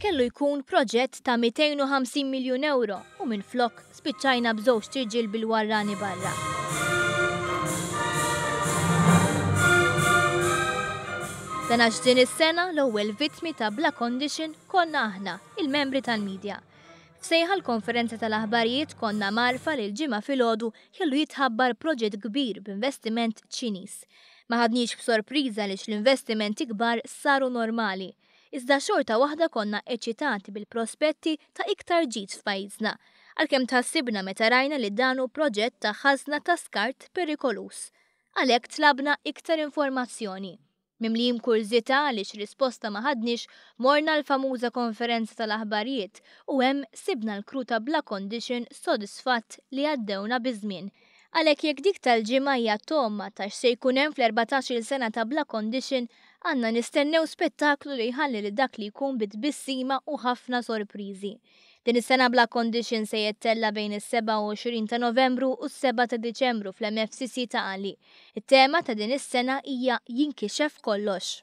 Kellu jkun proġett ta' 250 miljun ewro u minflok spiċċajna b'żewġt irġiel bil-warrani barra. Dan għax din is-sena l-ewwel vittmi ta' Bla Condition konna aħna, il-membri tal-media. F'sejħa l-konferenza tal-aħbarijiet konna mgħarrfa li l-Ġimgħa filgħodu kellu jitħabbar proġett kbir b'investiment Ċiniż. Ma ħadniex b'sorpriża għaliex l-investimenti kbar saru normali. Iżda xorta waħda konna eċitati bil-prospetti ta' iktar ġid f'pajjiżna, għalkemm tħassibna meta rajna li dan hu proġett ta' ħażna ta' skart perikoluż. Għalhekk tlabna iktar informazzjoni. Mimlijin kurżità għaliex risposta ma ħadniex, morna l-famuża konferenza tal-aħbarijiet u hemm sibna l-crew ta' Bla Condition sodisfatt li għaddewna biż-żmien. Għalhekk jekk dik tal-Ġimgħa hija togħma ta' x'se jkun hemm fl-erbatax-il sena ta' Bla Condition, għandna nistennew spettaklu li jħalli lil dak li jkun bi tbissima u ħafna sorpriżi. Din is-sena Bla Condition se jittella' bejn is-27 ta' Novembru u s-sebgħa ta' Diċembru fl-MFCC ta' Qali. It-tema ta' din is-sena hija Jinkixef Kollox.